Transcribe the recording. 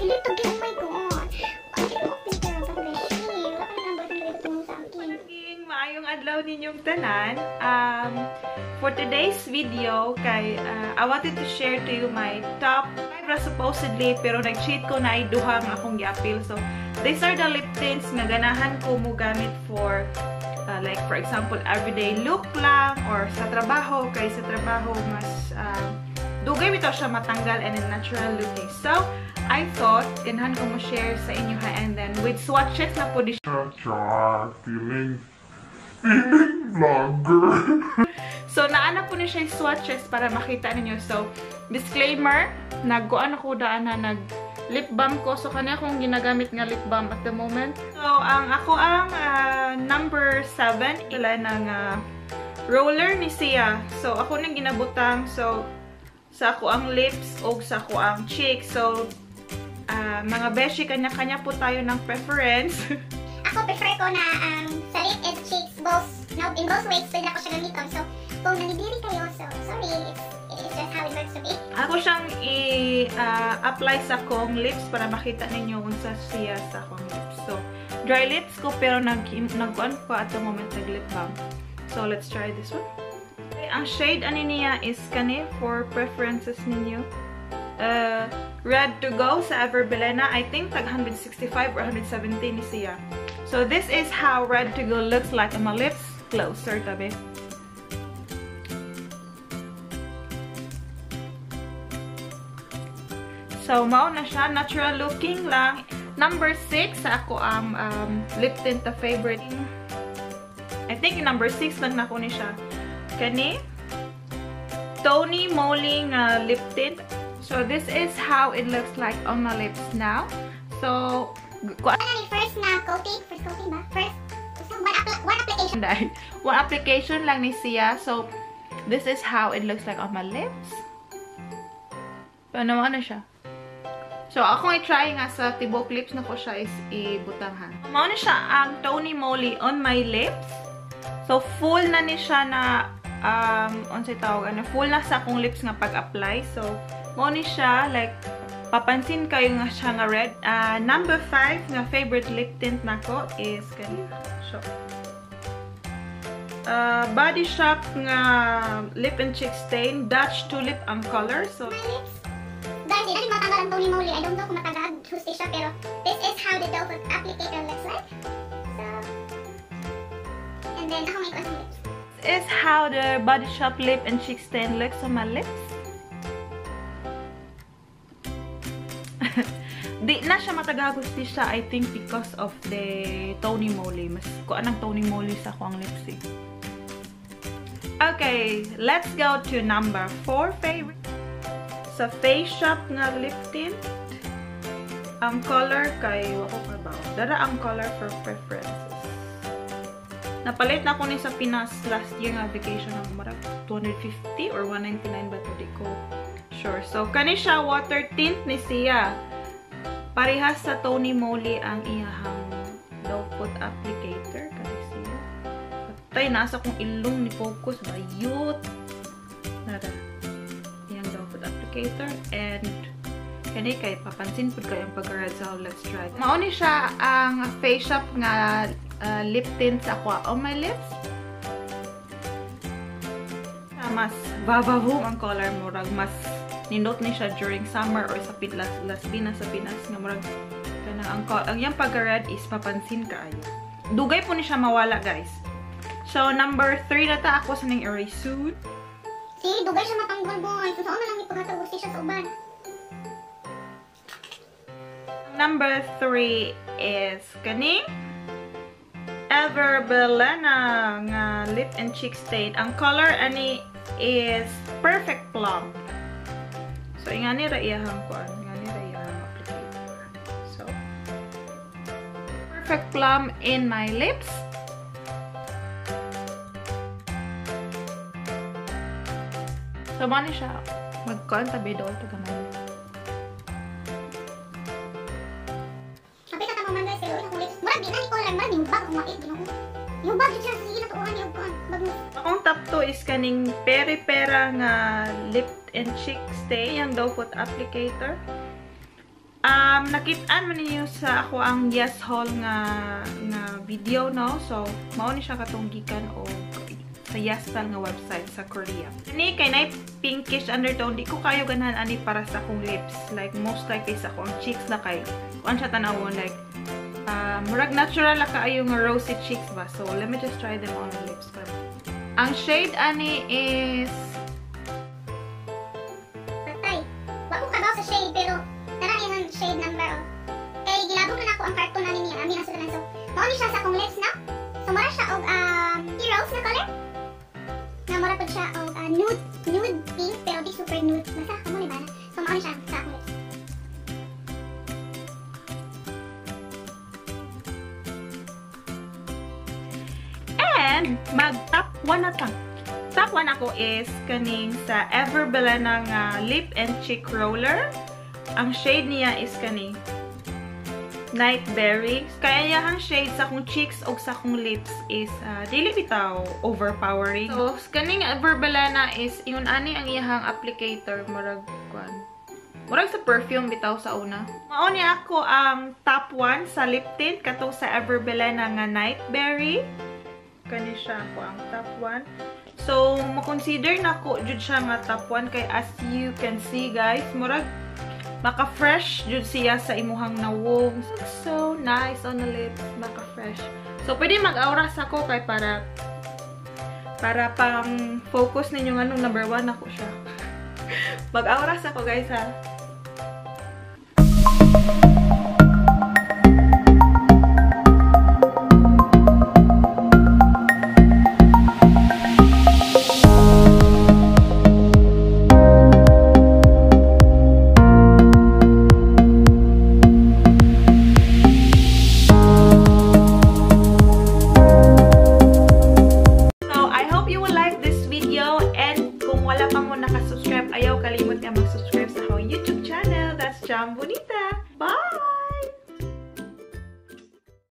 Dili to, oh my God. Ang mo pero beshi. Wala ka nang boyfriend dito sa akin. Maayong adlaw ninyong tanan. For today's video kay I wanted to share to you my top 5 ra supposedly, pero nag-cheat ko na ay duha nga akong giapil. So these are the lip tints nga ganahan ko mo gamit for like for example everyday look lang or sa trabaho, kay sa trabaho mas dugay bitaw siya matanggal and natural looking. So I thought ganahan ko mo share sa inyo ha, and then with swatches na po di siya. Feeling vlogger. So naana po ni siya swatches para makita ninyo. So disclaimer, nagkuan ako daan na nag lip balm ko. So kani akong ginagamit nga lip balm at the moment. So ang ako ang number 7 ila ng roller ni siya. So ako nang ginabutang, so sa ako ang lips o sa ako ang cheeks. So mga beshi, kanya-kanya po tayo ng preference. Ako prefer ko na sa lip and cheeks both, no, in both ways pwede ako siya gamiton. So kung nanidiri kayo, so sorry, it's just how it works to be. Ako siyang i-apply sa akong lips para makita ninyo unsa siya sa akong lips. So dry lips ko pero nagkuan ko at the moment nag lip balm. So let's try this one. Okay, ang shade ani niya is kani for preferences ninyo. Red to Go sa Ever Bilena. I think tag 165 or 170 ni siya. So this is how Red to Go looks like on my lips. Closer tabi. So mao na siya, natural looking lang. Number 6 sa ako ang lip tint na favorite. I think number 6 lang nako ni siya. Kani Tony Moly nga lip tint. So this is how it looks like on my lips now. So first na coating, first coating ba? First one application. One application lang ni siya. So this is how it looks like on my lips. Pero ano siya? So akong i-try nga sa tibok lips na ko siya is ibutang ha. Mao na siya ang Tony Moly on my lips. So full na ni siya na unsay tawag ano, full na sa akong lips nga pag-apply. So mao ni siya, like papansin kayo nga siya nga red. Number 5 nga favorite lip tint nako is kani. So Body Shop nga lip and cheek stain, Dutch Tulip ang color. So my lips, guys, di na matanggal ang Tony Moly. I don't know kung matanggal gusto siya, pero this is how the doe foot applicator looks like. So and then ako may kuan lips. This is how the Body Shop lip and cheek stain looks on my lips. Di na siya matagagos di siya, I think because of the Tony Moly. Mas kuan ang Tony Moly sa akong lips eh. Okay, let's go to number 4 favorite. Sa Face Shop nga lip tint. Ang color kay wako ka ba? Dara ang color for preferences. Napalit na ako ni sa Pinas last year nga vacation ng marag 250 or 199 ba to, di ko sure. So kani siya water tint ni siya. Parehas sa Tony Moly ang iyahang doe foot applicator kani siya. Patay nasa kong ilong ni focus bayot. Nara. Iyang doe foot applicator and kani kay papansin pud kayo ang pag-red, so let's try. Mao ni siya ang Face Shop nga lip tint sa ako on my lips. Mas vavavoom ang color, murag mas nindot ni siya during summer or sa Las Pinas sa Pinas nga murag kana ang iyang pag-red is papansin kaayo. Dugay po ni siya mawala, guys. So number 3 na ta ako sa ning erase soon. See, dugay siya matanggal boy. So saan na lang ipaghatag siya sa uban. Number 3 is kaning Ever Bilena nga lip and cheek stain. Ang color ani is Perfect Plum. So ingani ra iyahang kuan, ingani ra iyahang applicator. So Perfect Plum in my lips. So mao ni siya magkuan tabi dool to gamay. Kapit ta man guys, pero akong lips murag di na ni color, murag ni bag akong mait Ginoo. Yung bag siya sige na tuohan ni og kuan. Bag mo. Akong top 2 is kaning Peripera nga lip and cheek stain, yung doe foot applicator. Nakitaan man ninyo sa ako ang Yes Haul nga video, no? So, mao ni siya katong gikan og sa YesStyle nga website sa Korea. Ani kay nay pinkish undertone, di ko kayo ganahan ani para sa akong lips. Like most likely sa akong cheeks na kay kuan siya tan-awon, like murag natural la kaayo nga rosy cheeks ba. So let me just try them on my lips. Ang shade ani is patay. Wa ko kabaw sa shade pero tara iyang shade number oh. Kay gilabog na nako ang carton ani niya, ami ang sudan. So mao ni siya sa akong lips na. So mura siya og rose na color. Na mura pud siya og nude pink pero di super nude. Basta kamo ni ba na. So mao ni siya sa akong lips. And mag top 1 na ta. Top 1 ako is kaning sa Ever Bilena nga lip and cheek roller. Ang shade niya is kani Nightberry. Kaya iyang shade sa akong cheeks o sa akong lips is dili bitaw overpowering. So kaning Ever Bilena is yun ani ang iyang applicator, murag kuan. Murag sa perfume bitaw sa una. Mao ni ako ang top 1 sa lip tint katong sa Ever Bilena nga Nightberry. Kani siya ako ang top 1. So ma-consider nako jud siya nga top 1 kay as you can see guys, murag maka-fresh jud siya sa imuhang nawong. So nice on the lips, maka-fresh. So pwede mag-auras ako kay para pang focus ninyo nganong number 1 ako siya. Mag-auras ako guys ha. Ayaw kalimot nga mag-subscribe sa akong YouTube channel. That's Jam Bonita. Bye!